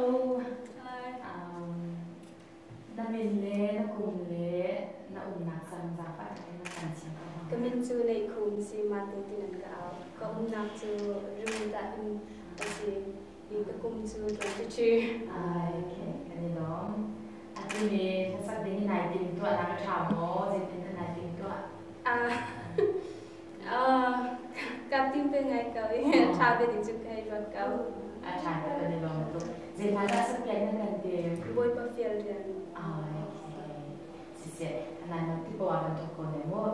Hello. Hi. Na min le na kum le na umnak sang zaangfah in na kan chim ko Ka min cu Neihkhum si Mate tin an ka au. Ka umnak cu Rimdah in a si i ka kum cu 23. Ai, okay, kan i lawm. Atu ni hlasak ding in nai tim tuah nak a ṭha maw? Zeitin dah nai tim tuah? Ah, ah, ka tim pe ngai ko i ṭha te ding cu ka hei ruat ko. A ṭha tuk, kan i lawm tuk. Zei hla dah sakpiak na kan tim? Bawipa fial rian. Ai, okay. Siseh, anai na ti poah kan thawk ko ne mu.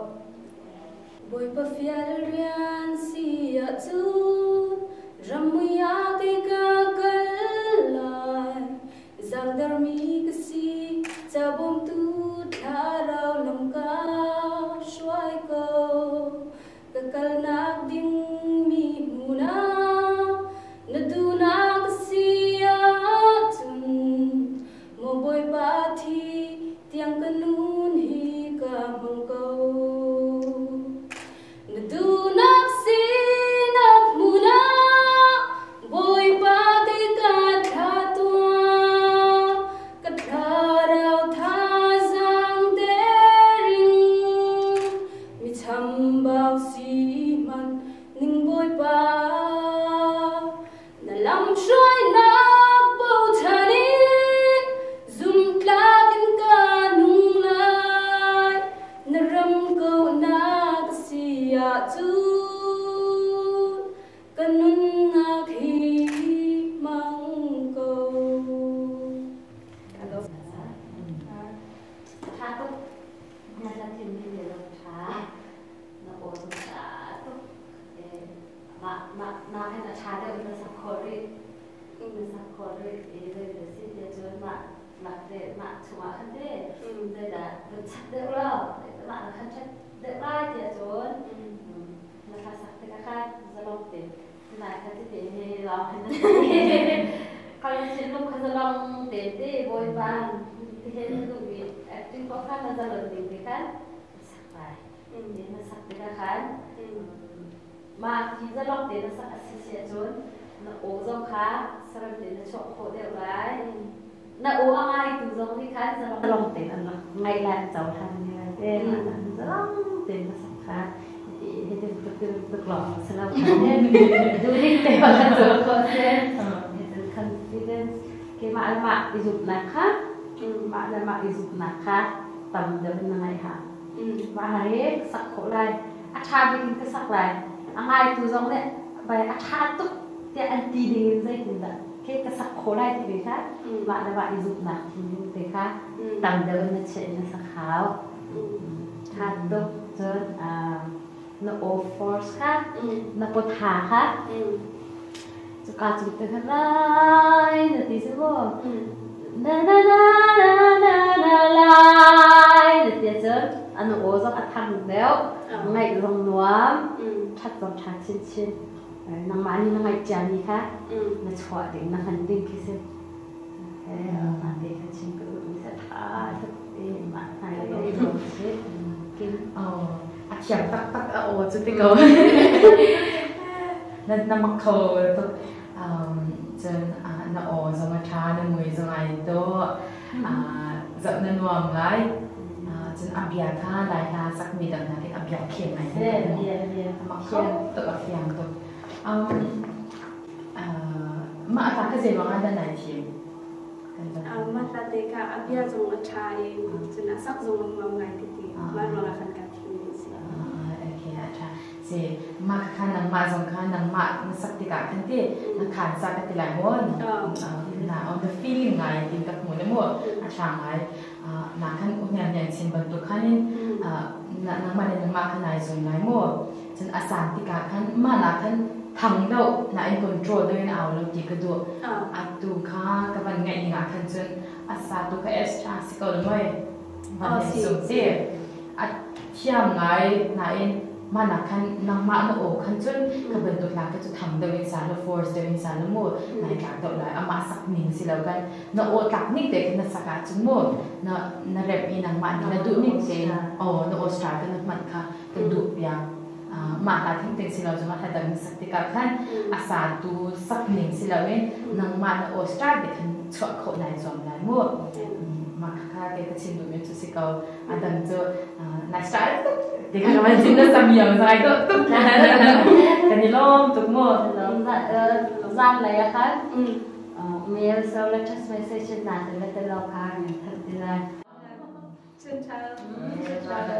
Bawipa fial rian si ahcun rammui ah kei ka kal lai. Zangdermi ka si, ca bawmtu thlarau lam ka hruai ko. Ka kalnak ding mi hmun ah na duhnak a si ahcun maw Bawipa thi tiang ka nun hi ka hmang ko. Na duhnak sinak hmun ah Bawipa kei ka thlah tuah, ka thlarau thazaang terin mi chambau si hmanh ning Bawipa. Na lamhruainak bochan in zumtlak in ka nung lai. Na ram kauhnak a si ahcun ka nunnak hi hmang ko. Ṭha tuk. Na hla thimmi le lung ṭha. Na aw zong ṭha tuk. Mah mah mah hin a ṭha deuh in na sak khawh rih. Na sak khawh rih i zeidah si tiah cun mah nak te mah chungah khan te zeidah vun chap deuh law mah na khan ṭhat deuh lai tiah cun na hla sak tikah khan zalong te nai kha tete he lawng hin kal thinlung kha zalong te te Bawipa ti he na duhmi acting paoh kha na zalon ding te khan sak lai na sak tikah khan mah hi zalong te na sak a si si ahcun na aw zong kha saram te na chuah khawh deuh lai na aw a ngaitu zong nih khan zalong tein an rak ngaih lai an cohlan ne lai te zalong tein na sak kha hitin tuk tuk lawng si lo duhning te ba kan cawl khawh si hitin confidence keimah le mah i zumhnak kha mah le mah i zumhnak kha tam deuh in na ngaih ha mah hi sak khawh lai a ṭha bik in ka sak lai a ngaitu zong nih bai a ṭha tuk tiah an ti ding in zeitindah ke ka sak khawh lai ti ve kha mah le mah i zumhnak thinlung te kha tam deuh in na chiah in na sak hau ṭha tuk cun na aw force kha na pawtha kha cuka cung te kha lai na ti si maw na na na na na na lai na ti cun an aw zong a thang deuh ngaih zong nuam ṭhat zong ṭha chinchin nangmah nih na ngaih ciami kha na chuah ding na hman ding khi si mah te kha chim ka duh mi sa ṭha tuk i mah hmai lei si kim a thiam taktak a aw cu ti ko na na mak kho tuk cun na aw zong a ṭha na mui zong ai dawh zoh na nuam ngai cun a bia kha Lai hla sakmi dang hna a bia thiam ngai mak kho tuk a fiang tuk mah hla kha zei ruangah dah nai thim Mah hla te kha a bia zong a ṭha i cun a sak zong a nuam ngai ka ti mah ruangah khan ka thim mi a si Okay, a ṭha. Si, mah kha nangmah zong kha nangmah na sak tikah khan ti na khaan sa ka ti lai maw? Na on the feeling ngai tin ka hmu ne mu. A ṭha ngai. Na khan u hnian chin bantuk khan in nangmah le nangmah khan nai zum lai mu. Cun a san tikah khan mah na khan thang deuh na in control deuh in au lo ti ka duh. Atu kha ka van ngaih ning ah khan cun a sa tu kha extra si ko lo moi. Van hnem sung si. A thiam ngai nain mah nak khan nangmah na aw khan cun ka bantuk hla kha cu tham deuh in sa lo force deuh in sa lo mu nai tlak deuh lai amah sak ning si lo kan na aw tlak ning te khan na sak ah cun mu na na rep i nangmah nih na duh ning te aw na aw style te na hman kha ka duh piak mah hla thing ting si lo cu mah hla dang na sak tikah khan a sa tu sak ning si lo in nangmah na aw style te khan Chuah khawh nai zuam lai mu. Mah khakha ke ka chim duhmi cu si ko. A dang cu nai style tuk ti kha ka van chim na sam yong zai to tuk. Kan i lawm tuk mu. Zan lei ah khan mail so le text message na te le te lo kha min that ti lai. Chun tha. Chun tha.